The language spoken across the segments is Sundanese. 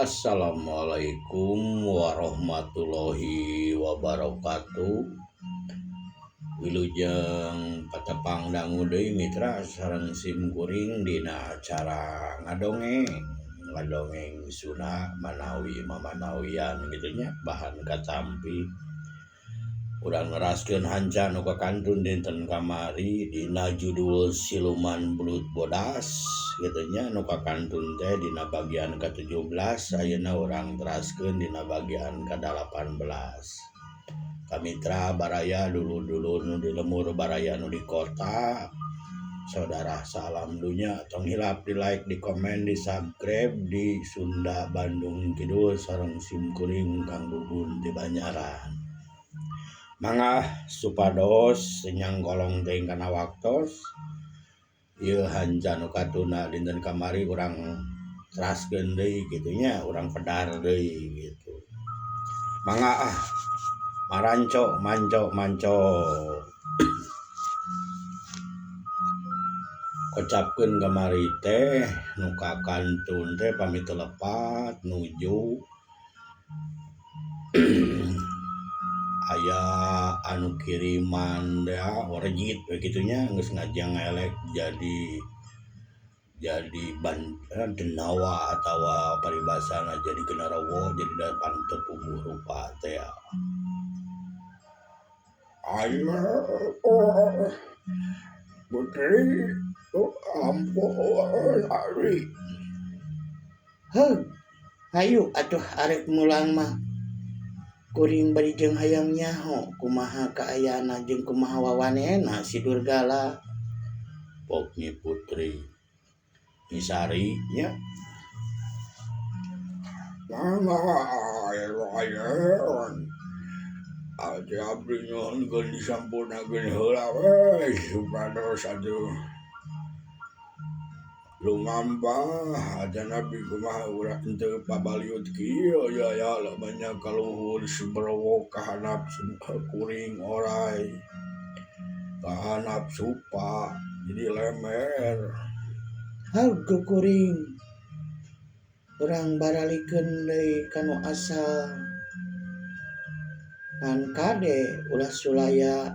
Assalamualaikum warahmatullahi wabarakatuh. Wilujeng patepang dangu deui mitra sareng sim kuring dina acara ngadongeng. Ngadongeng Sunda manawi mamanawian kitu nya bahan katampi. Urang neraskeun hanca nu kakantun dinten kamari dina judul Siluman Belut Bodas kitu nya nu kakantun teh dina bagian ka-17 ayeuna urang teraskeun dina bagian ka-18. Kamitra baraya dulur-dulur nu di lembur baraya nu di kota saudara salam dunya tong hilap di like di komen di subscribe di Sunda Bandung Kidul sareng sim kuring Kang Gugun di Banjaran. Mangga supados nyangkolong teuing kana waktos ieu hanca nu katuna dinten kamari urang teraskeun deui kitu nya urang pedar deui kitu. Mangga ah maranco manco manco kocapkeun kamari teh nu kakantun teh pami teu lepat nuju aya anu kiriman teh orejit we kitu nya geus ngajang elek jadi ban denawa atawa paribasana jadi genderuwo jadi dapan teu puguh rupa teh. Ayo putri ampun ari. Heuh hayu atuh arek mulang mah kuring bari jeung hayang nyaho kumaha kaayana jeung kumaha wawanena si Durgala. Pok Nyi Putri Nyisari nya. Adi abdi nyuhunkeun disampurnakeun heula we supados atuh lumampah atanapi kumaha urang teu pabaliut kieu ya ya banyak kaluhur seberwok kahanap kuring orai kahanap supa jadi lemer. Haug kuring urang baralikeun deui kanu asal ngan kade ulah sulaya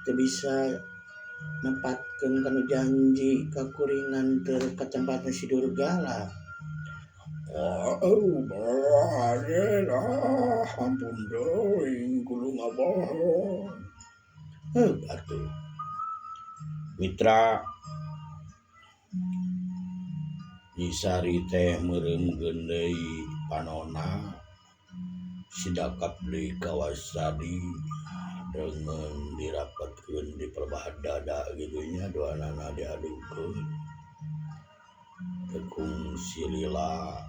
teu bisa nepatkeun kanu janji ka kuring nganteur ka tempatna si Durgala. Oh, ampun teuing kudu ngabohong. Heuh atuh. Mitra Nyisari teh meureumkeun deui panona sidakap deui kawasadi deungeun dirapatkeun di pelebah dada kitu nya duanana diadukeun tekung silila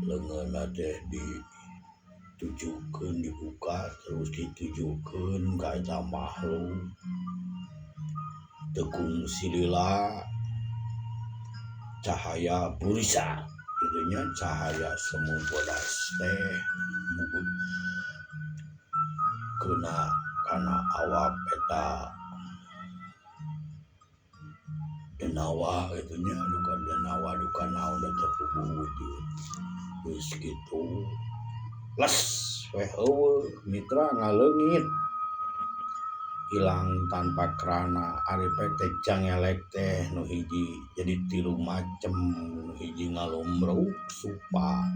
leungeunna teh ditujukeun dibuka terus ditujukeun ka eta makhluk tekung silila cahaya purisa kitu nya cahaya semu bodas teh kena kana awak eta denawa kitu nya duka denawa duka naon da teu puguh wujud geus kitu les we eueuh mitra ngaleungit hilang tanpa kerana ari teh cangelek teh nu hiji jadi tilu macem nu hiji ngalumbruk supa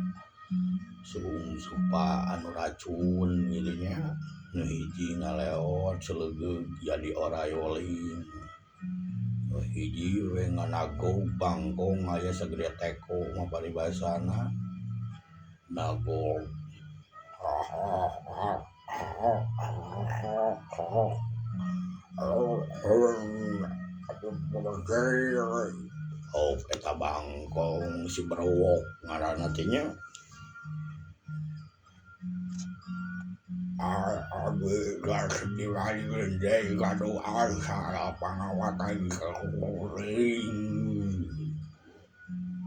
suung supa anu racun kitu nya nu hiji ngaleot selegeug jadi orayoling nu hiji we nganagog bangkong aya sagede teko mah paribasana nagog. Oh eta bangkong si berwok ngaranna teh nya.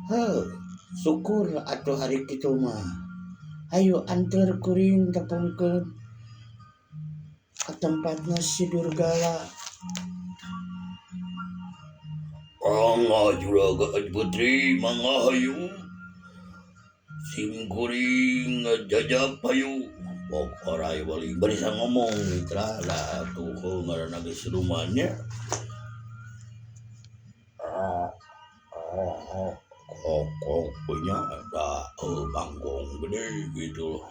Heuh syukur atuh ari kitu mah. Hayu anteur kuring tepungkeun ka tempatna si Durgala. Mangga juragan putri mangga hayu sim kuring ngajajap hayu pok orai balik bari ngomong mitra lah tuh ngaranna geus silumannya kokok punya ada banggong gede gitu.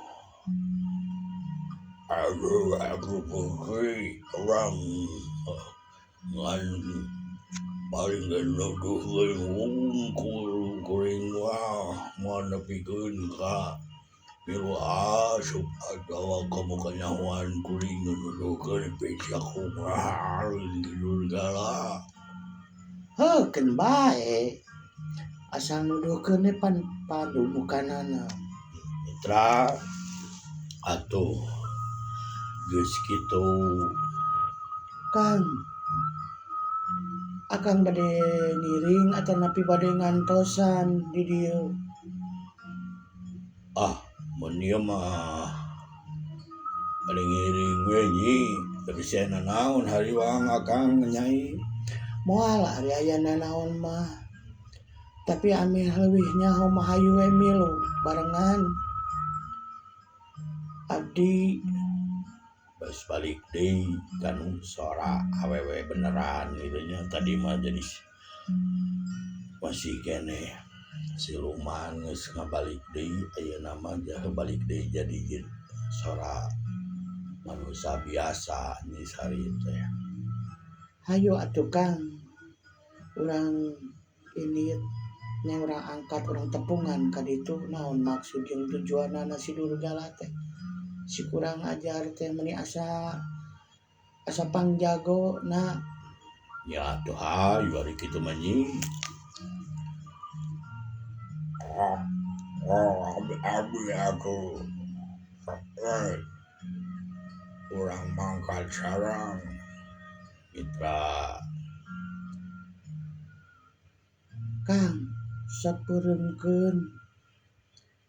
Aduh aku putri orang ngan paling nuduh wungkul kuring wah mana pikeun ka milu asup atawa kamu kanyahoan kuring nuduhkeun pecak kumaha Durgala. Heuh keun bae asal nuduhkeun pan padu bukanana. Mitra atuh geus kitu Kang akang bade ngiring atanapi bade ngantosan di dieu. Ah mun ieu mah bade ngiring we nyi tapi sia nanaon hariwang akang nyai. Moal ari aya nanaon mah tapi ameh leuwih nyaho mah hayu we milu barengan abdi. Bas balik deui kanu sora awewe beneran gitu nya tadi mah jadi masih keneh siluman geus ngabalik deui ayeuna mah balik deui jadi sora manusia biasa Nyi Sari teh. Hayu atuh Kang urang ini nya urang angkat urang tepungan ka ditu naon maksud jeung tujuanana si Durgala teh. Si kurang ajar teh meni asa asa pangjago na. Ya atuh hayu ari kitu mah nyi. Abi aku urang mangkat sarang mitra. Kang sapeureumkeun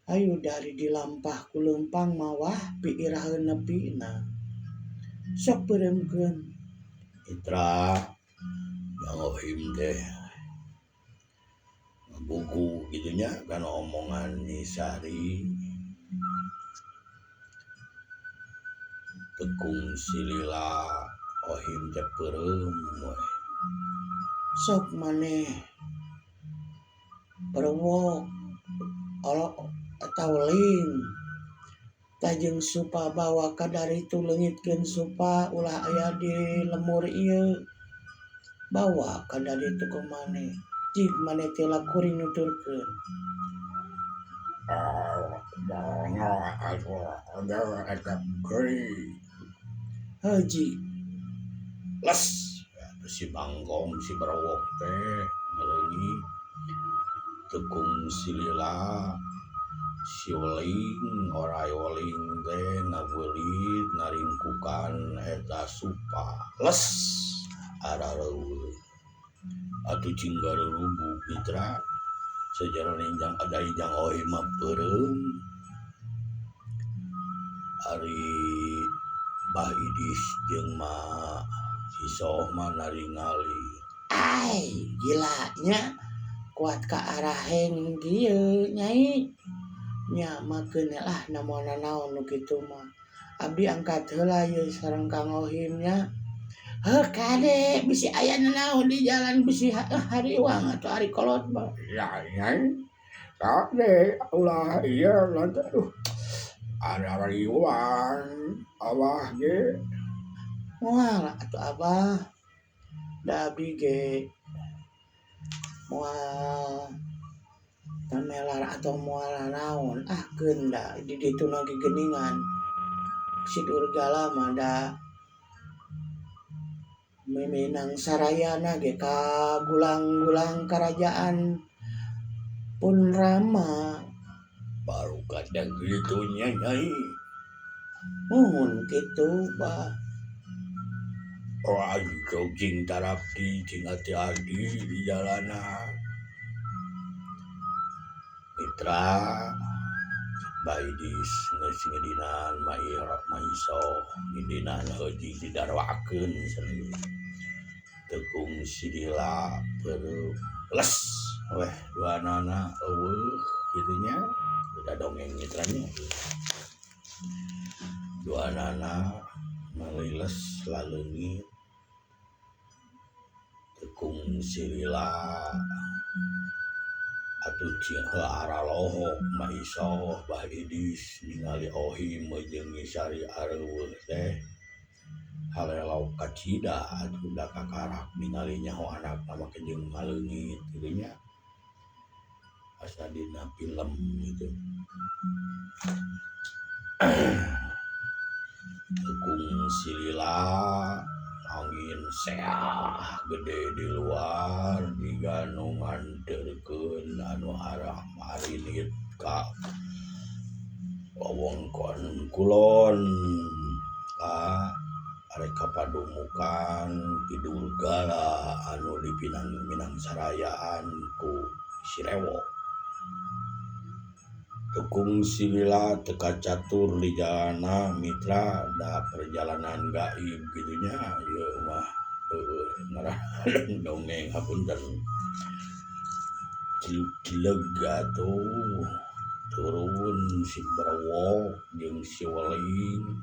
ayo dari dilampah ku leumpang mawah piiraheun nepina sok peureumkeun. Mitra yang ohim teh buku gitunya kan omongan Nyi Sari tekung silila ohim teh peureum we. Sok maneh perwok olo atau ling tajeng supa bawa kadaritu leungitkeun supa ulah aya di lemur ieu bawa kadaritu ke maneh cik maneh teh kuring nuturkeun. Haji les si banggong si berwok teh ngaleungi tekung silila si weling orai weling teh ngabeulit ngaringkukan eta supa les arareuweung atuh cing garurubug mitra sejarah jang ada jang oi mah peureum ari Bah Idis jeung ma Hisoh mah naringali. Ai gila nya kuat ka araheng kieu nyai nya makeun lah namona naon nu kitu mah abdi angkat heula ieu sareng Kang Ohim nya. Heuh kade bisi aya nanaon di jalan bisi hariwang atau ari kolot mah. Ya nyai kade ulah ieu lantai aduh ada hariwang abah ge moal atuh abah da abdi ge moal tamelar atau moal naon ah keun da di ditu na ge geuningan si Durgala mah da memenang sarayana ge ka gulang-gulang karajaan pun Rama baru kadang kitu nya nyai. Muhun kitu bah. Oh aduh cing tarapti cing hati-hati di jalanan mitra Baidis geus ngidinan maiso ngidinan heuji didarwakeun cenah. Teu kungsi lila les weh duanana eueuh kitu nya da dongeng mitra nya. Duanana maliles laleungit teu kungsi lila atuh araloho maisoh Bah Idis ningali Ohim jeung Nyi Sari areuweuh teh halelok kacida atuh da kakarak ningali nyaho anakna make jeung ngaleungit kitu nya asa dina film kitu. Kungsi lila angin seah gede di luar jiga nu nganterkeun anu arah marinit ka wewengkon kulon ka arek kapadumukan Ki Durgala anu dipinang minang sarayaan ku Si Rewok. Teu kungsi lila teu kacatur di jalana mitra da perjalanan gaib kitu nya ieu mah heueuh ngaranna dongeng hapunten. Cileg atuh turun si Berwok jeung si Weling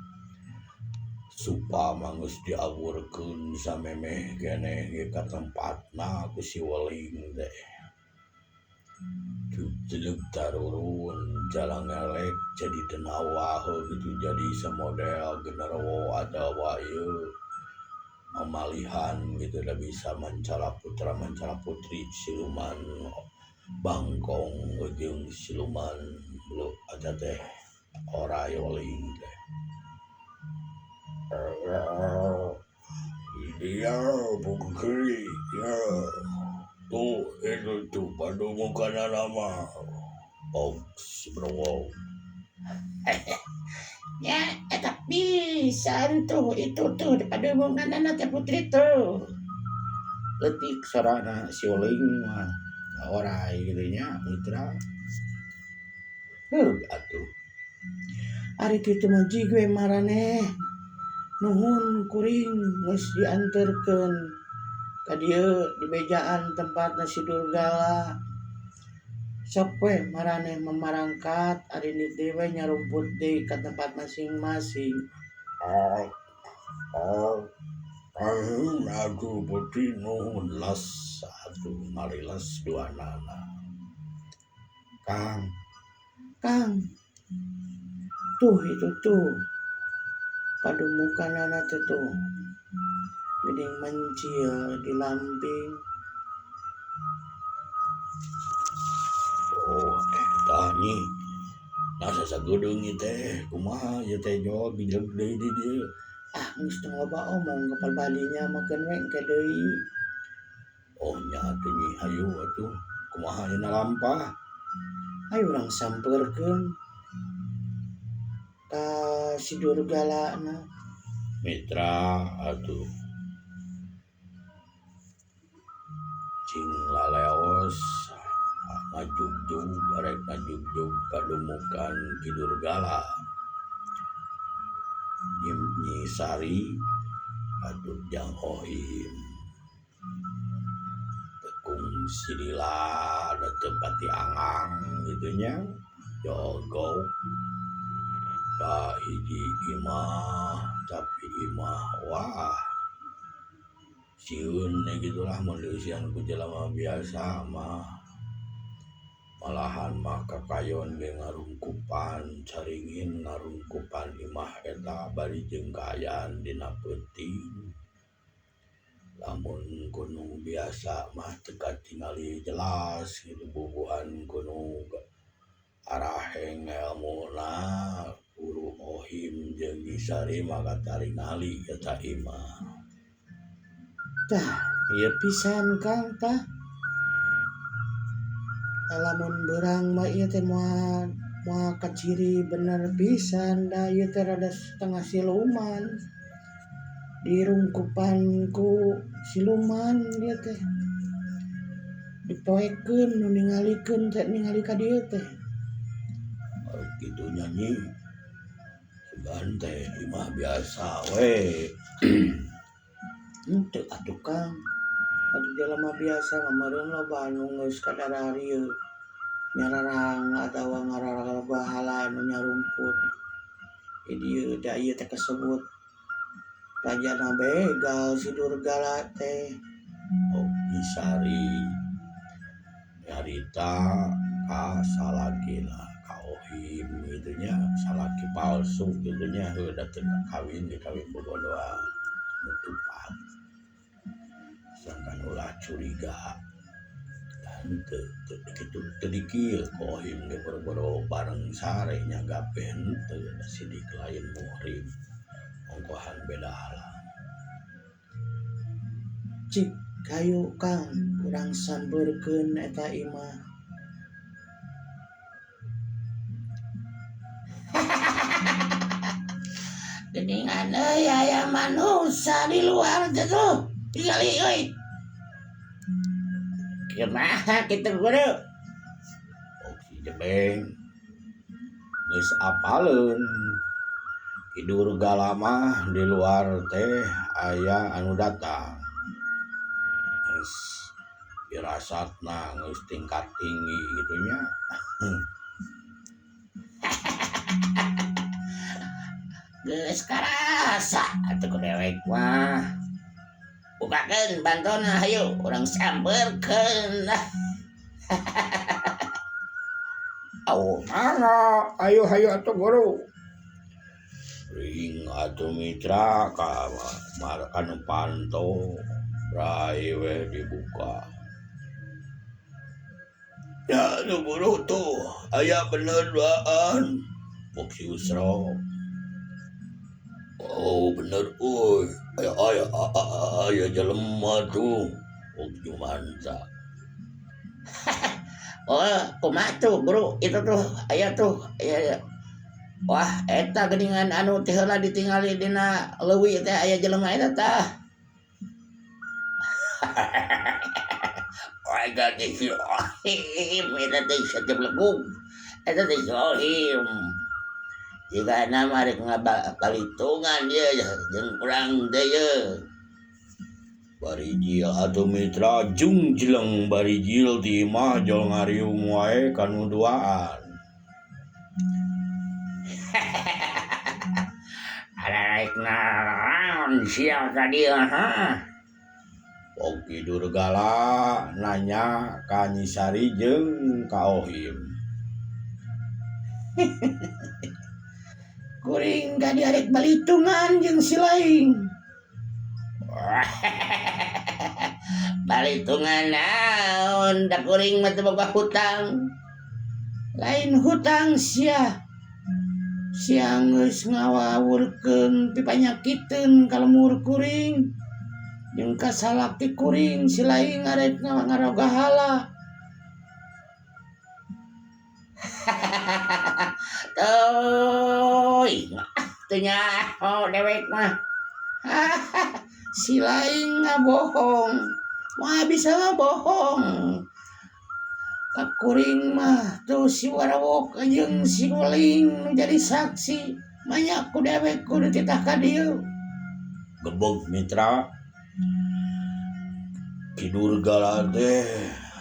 supa mah geus diawurkeun samemeh keneh ge ka tempatna ku si Weling teh. Cileg tarurun jalan ngelek jadi denawa gitu jadi semodel genderuwo atawa ieu mamalihan gitu da bisa mancala putra mancala putri siluman bangkong jeung siluman lu eta teh oray weling teh. Dia bukri ya tuh itu tuh padumukan nama Og si Berwok. Ya eta pisan tuh itu tuh dipadumunganana teh putri tuh. Leutik sorana si Weling mah oray kitu nya mitra. Heug atuh. Ari kitu mah jig we maraneh. Nuhun kuring geus dianterkeun ka dieu di bejaan tempatna si Durgala. Sok we maraneh mamarangkat ari indit deui we nyarumput deui ka tempat masing-masing. Aduh putri nuhun les atuh mariles duanana. Kang, Kang, tuh itu tuh padumukanana teh tuh geuning mencil di lamping. Oh eta nyi nah sasagedeung ieu teh kumaha ieu teh jol bileg deui di dieu. Ah geus tong loba omong kapal balinya mah keun we engke deui. Oh nya atuh nyi hayu atuh kumaha ayeuna lampah. Hayu urang sampeurkeun ka si Durgalana. Mitra atuh cing laleos ngajugjug arek ngajugjug padumukan Ki Durgala. Nyi Sari atuh jang Ohim. Teu kungsi lila da teu pati angang kitu nya jogog ka hiji imah tapi imah wah sieun gitulah mun dieusian ku jelema biasa mah malahan mah kakayon ge ngarungkupan caringin ngarungkupan imah eta bari jeung kaayaan dina peuting. Lamun kuno biasa mah teu katingali jelas kitu bubuhan kuno araheng elmuna guru Ohim jeung Nyi Sari mah kataringali eta imah. Tah ieu pisan Kang tah. Lamun beurang mah ieu teh moal moal kaciri bener pisan da ieu teh rada setengah siluman. Dirungkupan ku siluman ieu teh. Dipoekeun nu ningalikeun teh ningali ka dieu teh. Kitu nya nyi. Sugan teh imah biasa we. Henteu atuh Kang, atuh jalma biasa mah meureun loba anu geus kadararieu nyararang atawa ngararabahala anu nyarumput di dieu da ieu teh kasebut rajana begal si Durgala teh. Oh Nyi Sari nyarita ka salakina ka Ohim kitu nya salaki palsu kitu nya heuh da teu kawin ge kawin bobodohan nutupan sangkan ulah curiga henteu teu kitu teu dikir ku Ohim ge boro-boro bareng sare nya gape henteu da sidik lain muhrim ongkohan beda alam. Cik hayu Kang urang sampeurkeun eta imah. Geuningan euy aya manusa di luar teh tuh tingali euy. Kumaha kitu guru? Si Jebeng geus apaleun Ki Durgala mah di luar teh aya anu datang geus firasatna geus tingkat tinggi kitu nya. Geus karasa atuh ku dewek mah. Bukakeun pantona hayu urang sampeurkeun. Oh mangga ayo hayu atuh guru. Ring atuh mitra ka kanu panto rai we dibuka. Ya atuh guru tuh aya bener duaan. Pok si Usro. Oh bener euy aya aya aya jelema tuh. Pok Jumanta. Oh kumaha tuh guru itu tuh aya tuh aya wah eta geuningan anu teh heula ditingali dina leuwi teh aya jelema eta tah. Eta teh si Ohim eta teh si Belegug eta teh si Ohim jigana mah rek ngabalitungan ieu jeung urang teh ieu. Barijil atuh mitra jung jeleng barijil ti imah jol ngariung wae kanu duaan. Arek naon sia ka dieu ha? Oki Durgala nanya ka Nyi Sari jeung ka Ohim. Kuring ka dieu arek balitungan jeung si laing. Balitungan naon da kuring mah teu boga hutang. Lain hutang sia. Sia geus ngawawurkeun pipanyakiteun ka lemur kuring. Jeung ka salaki kuring si laing arek ngarogahala. Teuing teu nyaho dewek mah. Si laing ngabohong. Moal bisa ngabohong. Ka kuring mah tuh si warawok jeung si weling nu jadi saksi. Manya ku dewek kudu titah ka dieu. Gebeg mitra Ki Durgala teh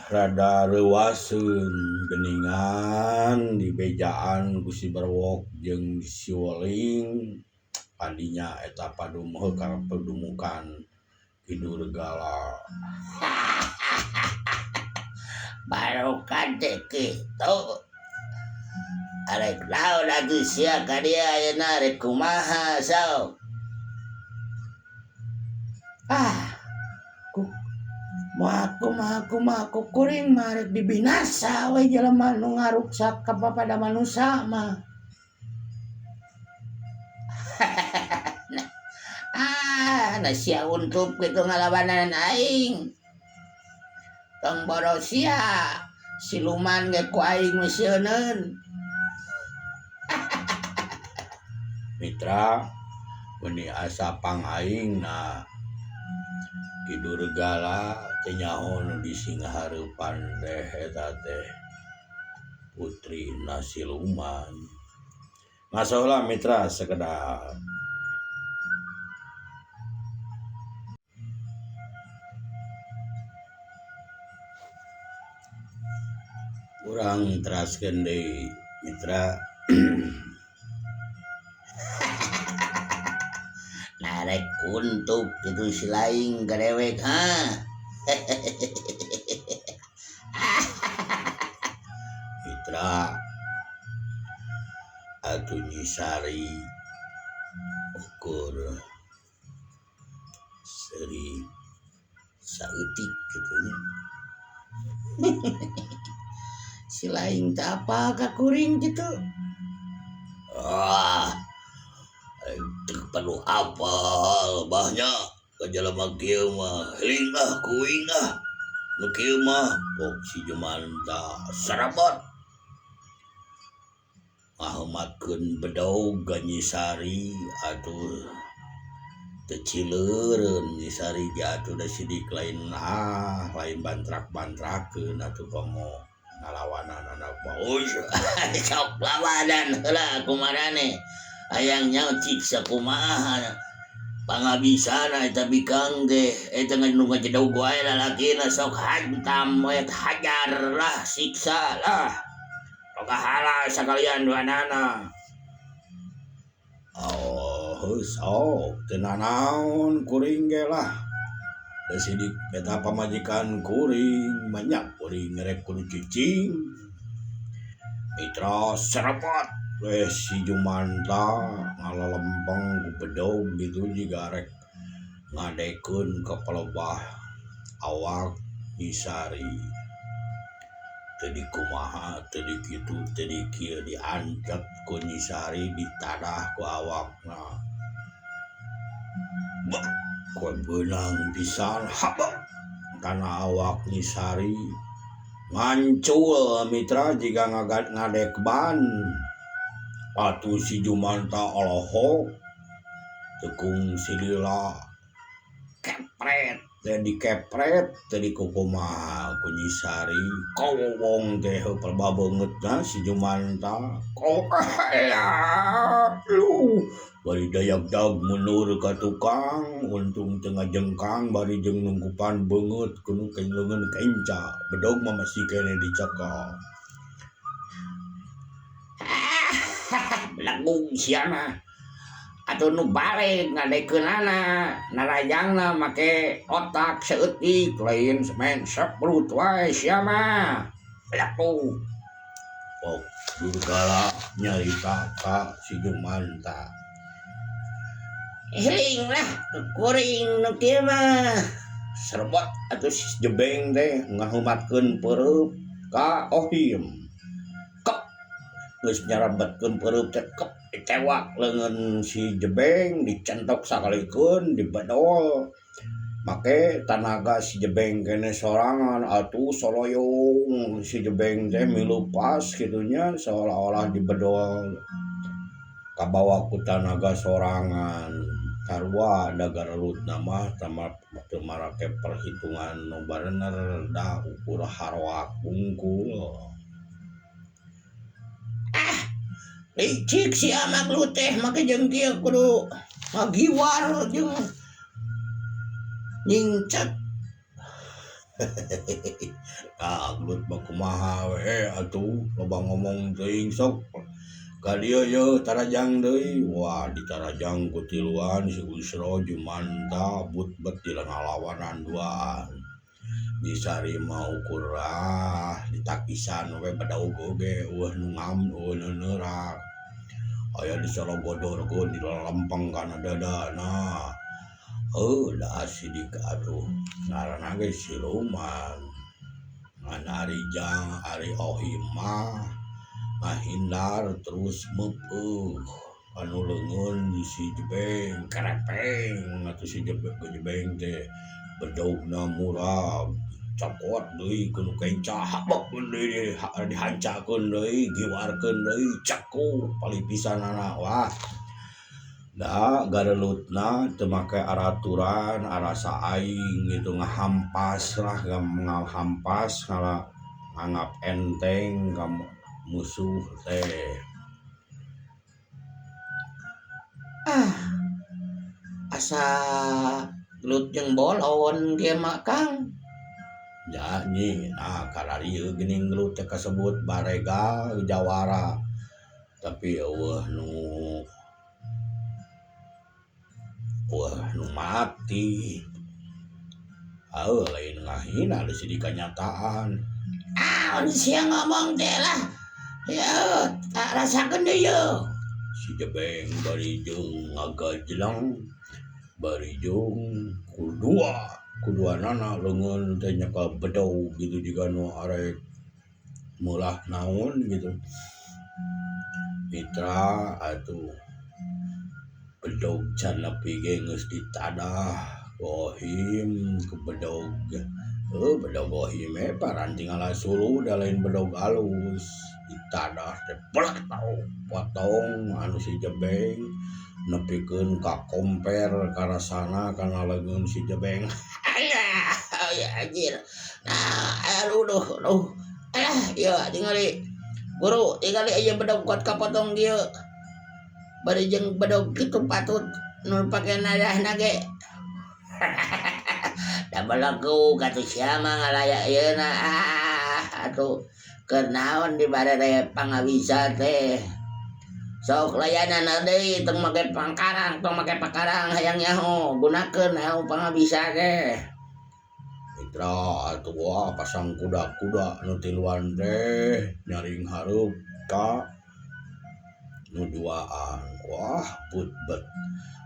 rada reuaseun geuningan dibejaan ku si Berwok jeung si Weling padinya eta padumuh ka padumukan Ki Durgala. Barokan teh kitu. Arek naon atuh sia ka dieu ayeuna rek kumaha sok. Ah, ku moal kumaha kumaha ku kuring mah rek dibinasa we jelema nu ngaruksak ka papada manusa mah. Ah, na sia untup kitu ngalawanan aing. Tong boro sia, siluman ge ku aing nu sieuneun. Mitra meuni asa pang aing na Ki Durgala teu nyaho nu disinghareupan teh eta teh putrina siluman. Ngaso heula mitra sakedap. Urang teraskeun deui mitra. Narek untuk gitu si laing ka dewek ha. Mitra atuh Nyi Sari ukur seuri saeutik kitu nya. Si laing teh apa ka kuring kitu? Ah, teu perlu apal bah nya ka jelema kieu mah heling ah kuing ah nu kieu mah pok si Jumanta sarabot ngaheumatkeun bedog ka Nyi Sari atuh teu cileureun Nyi Sari ge atuh da sidik lain ah lain bantrak-bantrakeun atuh komo ngalawanan anak mah. Sok lawanan heula kumarane hayang nyaho cik sakumaha pangabisana eta bikang teh eta nu ngajedog wae lalakina sok hantam we hajar lah siksa lah boga hala sakalian duanana. Oh, sok teu nanaon kuring ge lah da sidik eta pamajikan kuring banyak kuring rek kudu cicing. Mitra serepot we si Jumanta ngalalempeng ku bedog gitu jiga rek ngadekeun ka palebah awak Nyi Sari teu dikumaha teu dikitu teu dikieu diantep ku Nyi Sari ditadah ku awakna bek ku beunang pisan habek kana awak Nyi Sari ngancul mitra jiga ngadek ban atuh si Jumanta olohok tekung silila kepret teh dikepret teh dikukumaha ku Nyi Sari kowong teh heuh pelebah beungeutna si Jumanta lu bari dayag-dag mundur ka tukang untung teu ngajengkang bari jeung nungkupan beungeut kudu leungeun kenca bedog mah masih keneh dicekal. Lagung sia mah atuh nu baleg ngadekeunana narajangna make otak saeutik lain main seprut wae sia mah laku. Pok Durgala nyarita ka si Jumanta. Heling lah kuring nu kieu mah. Serbot atuh si Jebeng teh ngahumatkeun peureub ka Ohim. Kep geus nyarebetkeun peureub teh kep ditewak leungeun si Jebeng dicentok sakalikeun dibedol. Make tanaga si Jebeng keneh sorangan atuh soloyong si Jebeng teh milupas kitu nya seolah-olah dibedol kabawa ku tanaga sorangan sarua da garelutna mah teu marake perhitungan nu barener da ukur haroak hungkul. Ah licik si amak lu teh make jeung kieu kudu ngagiwar jeung nyingcet. Ah gelut mah kumaha we atuh loba ngomong teuing sok ka dieu yeuh tarajang deui wah ditarajang ku tiluan si Usro Jumanta but bet ngalawanan duaan. Nyi Sari mah ukur ah ditakisan we badaug oge eueuh nu ngam eueuh nu neurak aya disorogodorkeun dilalempeng kana dadana heuh da sidik atuh ngaranna ge siluman ngan ari jang ari Ohim mah ngahindar terus meupeuh anu leungeun si Jebeng kerepeng atuh si Jebeng teh bedogna murag cokot deui ku nu kenca habek deui dihancakeun deui giwarkeun deui cekuk palipisanana wah da garelutna teu make araturan arasa aing gitu ngahampas lah ngahampas nganggap enteng ka musuh teh. Ah asa gelut jeung bolon ge mah Kang. Nya nyi nah kararieu geuning gelut teh kasebut baregal jawara tapi eueuh nu mati lain ngahina di kenyataan. Ah, sia ngomong teh lah. Ya, tak rasakeun deui yeuh. Si Jebeng bari jeung ngagajlang bari jeung kudua kuduanana leungeun teh nyekal bedog gitu jiga nu arek meulah naon gitu. Mitra atuh bedog can nepi ge geus ditadah gohim ke bedog. Bedog gohim we paranti ngalasulu da lain bedog alus. Ditadah teh plak potong anu si Jebeng nepikeun ka komper karasana kana leungeun si Jebeng. Alah, ya anjir. Nah, aduh duh duh. Alah, ieu tingali. Guru, tingali aya bedog kuat kapotong dieu. Bari jeung bedog kitu patut nu pake nadahna ge. Da belegu katuh sia mah ngalaya ieuna. Ah, atuh keur naon di barere pangabisa teh. Sok layanan deui tong make pangkarang, tong make pakarang hayang nyaho, gunakeun anu pangabisa teh. Mitra atuh wah pasang kuda-kuda nu tiluan teh nyaring hareup ka nu duaan. Wah putbet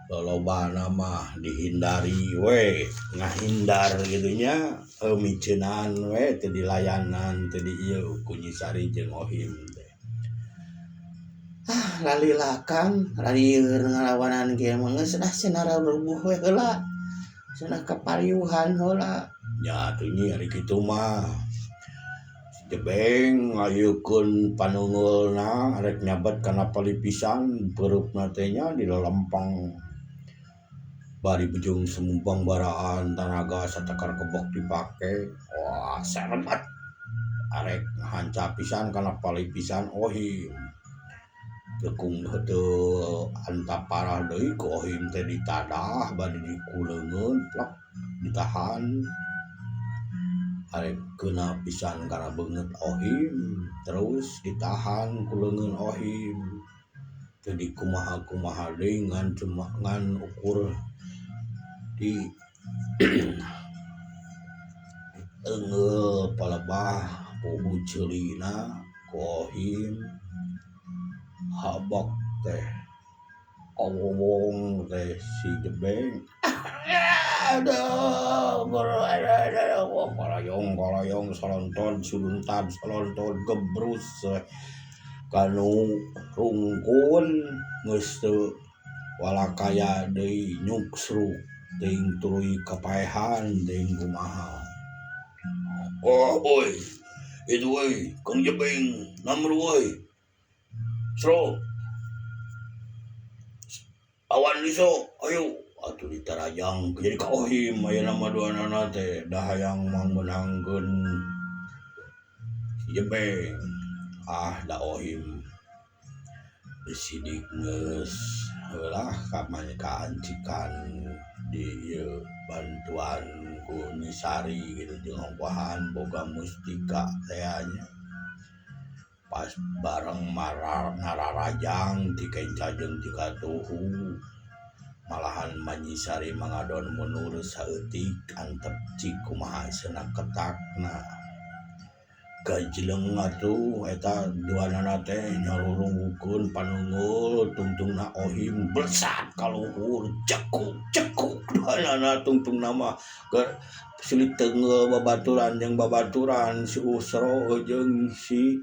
lolobana mah dihindari we ngahindar gitu nya miceunan we teu dilayanan teu di ieu ku Nyi Sari jeung Ohim teh. Ah, lalila Kang, lalieur ngalawanan ge mah geus lah cenah rubuh we heula. Cenah kapariuhan heula. Nya atuh nyi ari kitu mah. Jebeng ngayeukeun panunggulna rek nyabet kana palipisan pereupna teh nya di lelempang. Bari bejung semumpang baraan tanaga satekar kebok dipake. Wah, seremet. Arek ngahanca pisan kana palipisan Ohim. Tekung heuteul antap parah deui ku Ohim teh ditadah bari dikuleungeun plek ditahan. Arek keuna pisan kana beungeut Ohim terus ditahan ku leungeun Ohim. Teu dikumaha-kumaha deui ngan cuma ngan ukur di eungeul palebah puhu ceulina ku Ohim habak teh awowong teh si Jebeng. Aduh, guru, aduh, aduh, kolayong kolayong salonton suluntan salonton gebrus kanu rungkun geus teu walakaya deui nyuksruk teuing tuluy kapaehan teuing kumaha. Oh oi, itu oi, Kang Jebeng namru oi. Sro. Awan liso, ayo atuh ditarajang jadi ka Ohim ayeuna mah duanana teh da hayang mangmeunangkeun si Jebeng. Ah da Ohim disidik geus heulah kaancikan di ieu bantuan ku Nyi Sari gitu jeung ongkohan boga mustika teh nya. Pas bareng nararajang ti kenca jeung ti katuhu malahan Nyi Sari mangadon mundur saeutik antep cik kumaha cenah ketakna. Gajleng atuh eta duanana teh nyarurungukeun panunggul tungtungna Ohim blesat ka luhur cekuk cekuk duanana tungtungna mah keur silih teunggeul babaturan jeung babaturan si Usro jeung si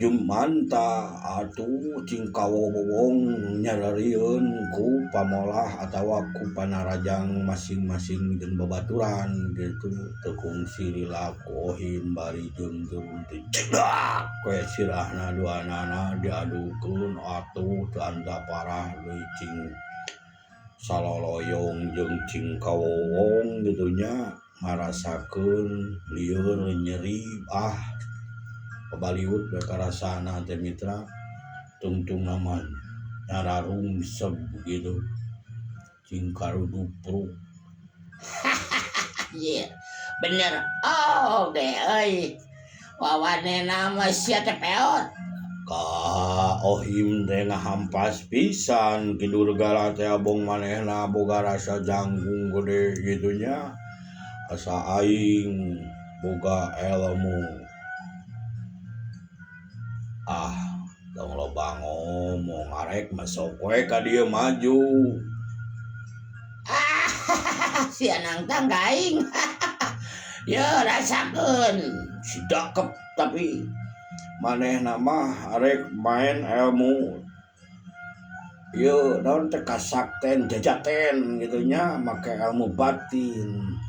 Jumanta atuh cing kawowong nyararieun ku pamolah atawa ku panarajang masing-masing jeung babaturan gitu teu kungsi lila ku Ohim bari jeung turun teh cedak we sirahna duanana diadukeun atuh teu anta parah deui cing saloloyong jeung cing kawowong gitu nya ngarasakeun lieur nyeri ah pabaliut we karasana teh mitra tungtung mah nyararungsep gitu cing karudupruk. Iya, Bener oge euy. Wawanena mah sia teh peot. Ka Ohim teh ngahampas pisan Ki Durgala teh abong manehna boga rasa jangkung gede kitu nya. Asa aing boga elmu. Ah, tong loba ngomong arek mah sok we ka dieu maju. Ah, sia nangtang ka aing. Ye rasakeun. Si dakep tapi manehna mah arek main elmu. Ieu naon teh kasakten jajaten kitu nya make elmu batin.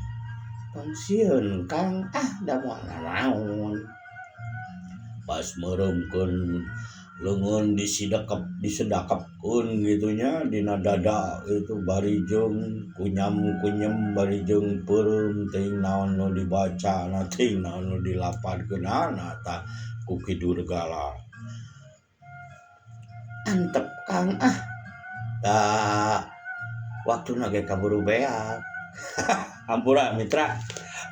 Tong sieun Kang, ah da moal nanaon. Pas meureumkeun leungeun disidekep disedakepkeun kitu nya dina dada itu bari jeung kunyam-kunyem bari jeung peureum teuing naon nu dibacana teuing naon nu dilapadkeunana tah ku Ki Durgala. Antep Kang ah. Da waktuna ge kaburu beak. Hampura mitra,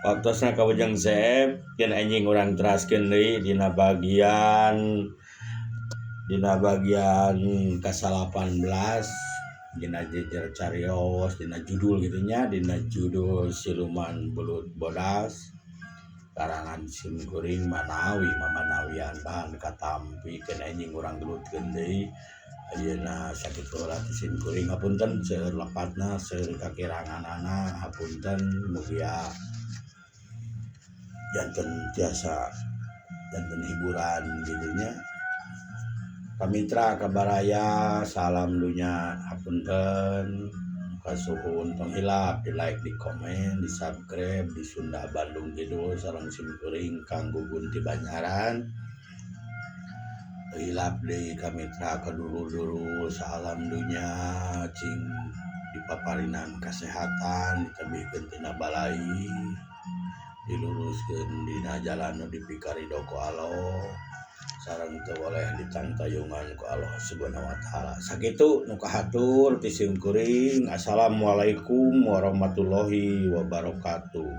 waktosna kabujeng seep yen anjing urang teraskeun deui dina bagian ka-18 dina jejer carios dina judul kitu nya dina judul Siluman Belut Bodas karangan sim kuring manawi mamanawian bahan katampi keun anjing urang gelutkeun deui ayeuna sakitu heula ti sim kuring hapunten seueur lepatna seueur kakiranganana hapunten mugia janten tiasa janten hiburan kitu nya. Kamitra kabaraya salam dunya hapunten kasuhun tong hilap di like di komen di subscribe di Sunda Bandung Kidul sareng sim kuring Kang Gugun ti Banjaran. Hilap deui kamitra kadulur-dulur salam dunya cing dipaparinan kasehatan ditebihkeun tina balai diluruskeun dina jalan nu dipikarido ku Allah sareng teu boleh ditangtayungan ku Allah Subhanahu wa taala. Sakitu nu kahatur ti sim kuring. Assalamualaikum warahmatullahi wabarakatuh.